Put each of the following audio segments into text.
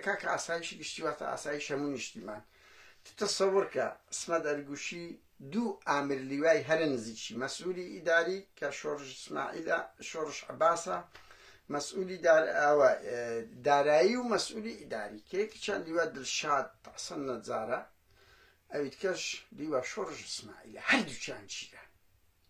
کاکە ئاسایشی گشتی واتە ئاسایش هەموو نیشتیمان. تو تەسەور کە عیسمەت ئەرگوشی دوو ئامر لیوای هەرە نزیکی مەسئولی ئیداری کە شۆڕش ئیسماعیلە شۆڕش عەباسە مەسئولی دار ئەوە دارایی و مەسئولی ئیداری کە یەکیان لیوا دلشاد حەسەن نەجارە ئەویدکەش لیوا شۆڕش ئیسماعیلە هەردووکیان گیران.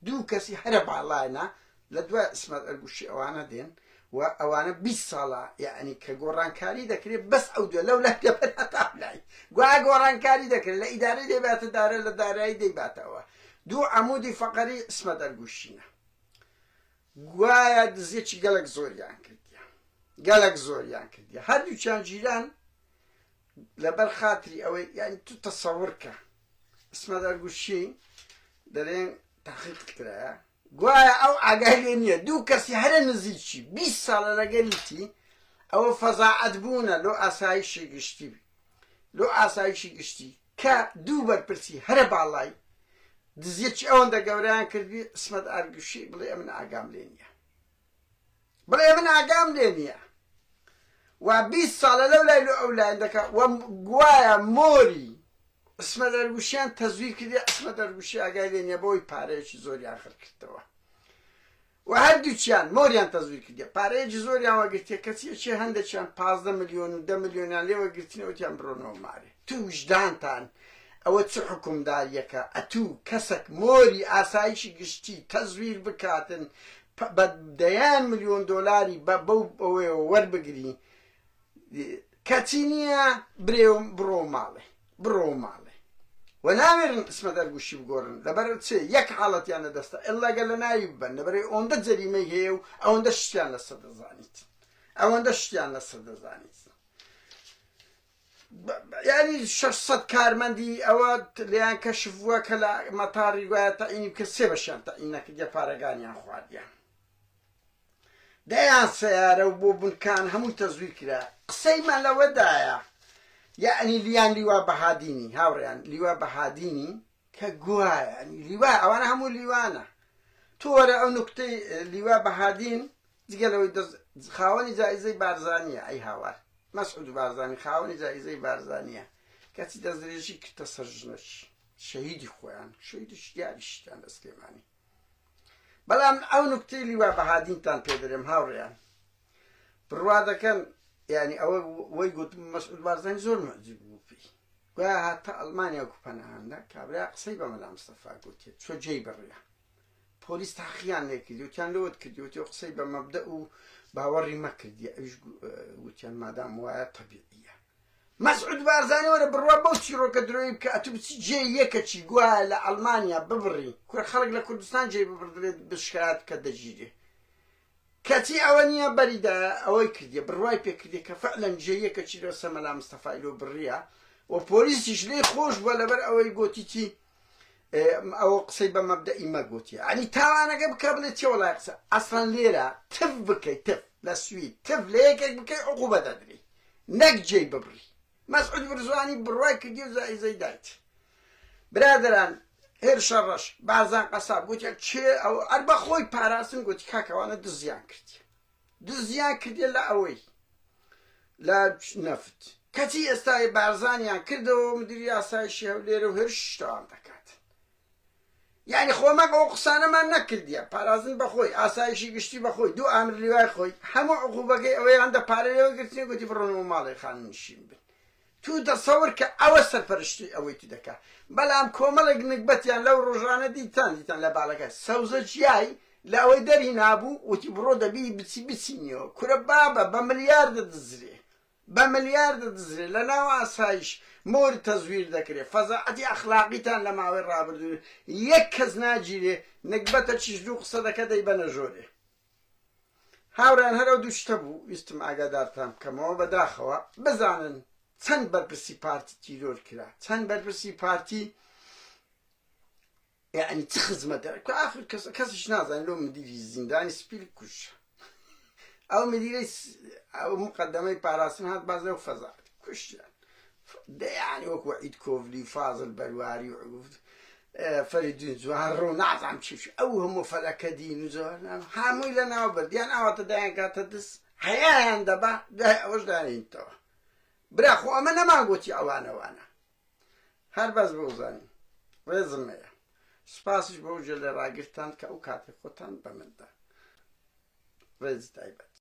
دوو کەسی هەرە باڵایانە لە دوای عیسمەت ئەرگوشی ئەوانە دێن و ئەوانە 20 ساڵە یەعنی کە گۆڕانکاری دەکرێت بەس ئەو دوێ لەو لای دەبەر هەتا لای گوایە گۆڕانکاری دەکرێت لە ئیدارەی دەیباتە دارە لە دارایی دەیباتەوە دوو عەمودی فەقەری عیسمەت ئەرگوشینە گوایە دزیەکی گەلک زۆریان کردیە گەلک زۆریان کردیە هەردووکیان گیران لەبەر خاتری ئەوەی یعنی تو تەسەور کە عیسمەت ئەرگوشی دەرێن تحقیق کرایە گوایە ئەو ئاگای لێ نییە دوو کەسی هەرە نزیکی 20 ساڵە لەگەریتی ئەوە فەزاعەت بوونە لۆ ئاسایشی گشتی لۆ ئاسایشی گشتی کە دوو بەرپرسی هەرە باڵای دزیەکی ئەوەندە گەورەیان کردبی عیسمەت ئارگوشی بڵێ ئەمن ئاگام لێ نییە بڵێ من ئاگام لێ نییە و 20 ساڵە لەو لای لۆ ئەو لایەن دەکا و گوایە مۆری عیسمەت ئەرگوشیان تەزویر کردی عیسمەت ئەرگوشی ئاگای لێ نییە بەوەی پارەیەکی زۆریان خڕ کردەوە و هەردووکیان مۆریان تەزویر کردیە پارەیەکی زۆریان وەگرتیە کەچی یەکێ هەندێکیان 15 ملیۆن و 10 ملیۆنیان لێ وەگرتنەوە وتیان بڕۆنەوە مارێ تو وژدانتان ئەوە چ حوکمداریەکە ئەتوو کەسەک مۆری ئاسایشی گشتی تەزویر بکاتن بە دەیان ملیۆن دۆلاری بە بەو ئەوەیەوە وەربگری کەچی نییە برێ بڕۆ ماڵێ بڕۆ ماڵێ و ناوێرن عیسمەت ئەرگوشی بگۆڕن لەبەر چ یەک حاڵەتیان لە دەستە ئێللا گەر لە ناوی ببەن لەبەرەی ئەوەندە جەریمەی هەیە و ئەوەندە شتیان لەسەر دەزانیت ئەوەندە شتیان لەسەر دەزانیت یعنی 600 کارمەندی ئەوە لێیان کەشف بووە کە لە مەتاڕی گوایە تەعینی بکە سێ بەشیان تەعین نەکردیە پارەگانیان خواردیان دەیان سەیارە و بۆ بنکان هەمووی تەزویر کرا قسەیمان لەوەدایە یەعنی لیان لیوا بەهادینی هاوڕێیان لیوا بەهادینی کە گوایە یعنی لیوا ئەوانە هەموو لیوانە تۆ وەرە ئەو نوکتەی لیوا بەهادین جگە لەوەی دەست خاوەنی جایزەی بارزانیە ئەی هاوار مەسعود بارزانی خاوەنی جایزەی بارزانیە کەچی دەستدرێژی کردە سەر ژنەکی شەهیدی خۆیان شەهیدش دیاریشتان لە سلێمانی بەڵام ئەو نوکتەی لیوا بەهادینتان پێ دەرێم هاوڕێیان بڕوا دەکەن یعنی ئەوە وەی گوتم مەسعود بارزانی زۆر معجب بوو پێی گویا هاتە ئەڵمانیا و پەناهەندە کابرا قسەی بە مەلا مستەفا گوتێ چۆ جێی بڕیا پۆلیس تاقییان لێ کردی وتیان لەوەت کردی وتی قسەی بە مەبدە و باوەڕی مەکردی ئەویش وتیان مادام وایە تەبیعیە مەسعود بارزانی وەرە بڕوا بەو چیڕۆکە درۆیی بکە ئەتوو بچی جێی یەکەکی گوایە لە ئەڵمانیا ببڕی کورە خەڵک لە کوردستان جێی ببڕدرێت بشکایەت بکە دەگیرێ کەچی ئەوە نییە بەری دایە ئەوەی کردیە بڕوای پێ کردیە کە فعلەن جێی یەکەکی لۆ سەمەلا مستەفای لۆ بڕیە و پۆلیسیش لێی خۆش بووە لەبەر ئەوەی گۆتیتی ئەوە قسەی بە مەبدەئی مەگوتیە ئەنی تاوانەکە بکە بڵێ چێ وەڵای قسە ئەسڵەن لێرە تف بکەی تف لە سوید تف لە یەکێک بکەی عقوبە دەدری نەک جێی ببڕی مەسعود برزوانی بڕوای کردی و جائیزەی دایت برادەران هێرشە ڕەش بارزان قەساب گوتیان چێ ئەو ئەر بە خۆی پاراستن گوتی کاکەوانە دزیان کردیە دزیان کردیە لە ئەوەی لە نەفت کەچی ئێستا بارزانیان کردەوە مدیری ئاسایشی هەولێرە و هێرش تەوام دەکات یعنی خۆمە ئەو قسانەمان نەکردیە پارازن بەخۆی ئاسایشی گشتی بەخۆی دوو ئامر لیوای خۆی هەموو عقوبەکەی ئەوەیان دە پارە لێوە گرتنی گوتی بڕۆنەوە ماڵێ خاننشین بن تو تەسەور کە ئەوە سەرپەرشتی ئەوەی تو دەکا بەلام کۆمەڵێک نگبەتیان لەو ڕۆژانە دیتان دیتان لە بالەکە سەوزە جیای لە ئەوەی دەری نابوو وتی بڕۆ دەبی بچی بچینیەوە کورە بابە بە ملیار دەدزرێ بە ملیار دەدزرێ لە ناو ئاسایش مۆر تەزویر دەکرێ فەزاعەتی ئەخلاقیتان لە ماوەی ڕابردوو یەک کەس ناگیرێ نگبەتە چیش دوو قسە دەکە دەیبەنە ژۆرێ هاوڕێیان هەر ئەو دوو شتە بوو ویستم ئاگادارتان بکەمەوە بەداخەوە بزانن چەند بەرپرسی پارتی تیرۆر کرا چەند بەرپرسی پارتی یعنی چ خزمەتە کە ئاخر کەس کەسیش نازانێت لۆ مدیری زیندانی سپیل کوژ ئەو مدیرەی ئەو مقدمەی پاراستن هات باز لەو فەزا کوشتیان دەیانی وەک وەعید کۆڤلی فازل بەرواری و فەریدون جوانڕۆ نازانم چی ئەو هەموو فەلەکە دین و جوان هەمووی لە ناو برد یان ئاواتە دایان کاتە دز حەیایان دەبا دوای ئەوەش دانینتەوە. برا خۆ ئەمە نەمان گۆتی ئەوانە وانە. هەر بەس بۆ زانین. ڕێزم هەیە. سپاسیش بۆ گوێ لێ ڕاگرتان کە ئەو کاتەی خۆتان بە من دا. ڕێزی تایبەت.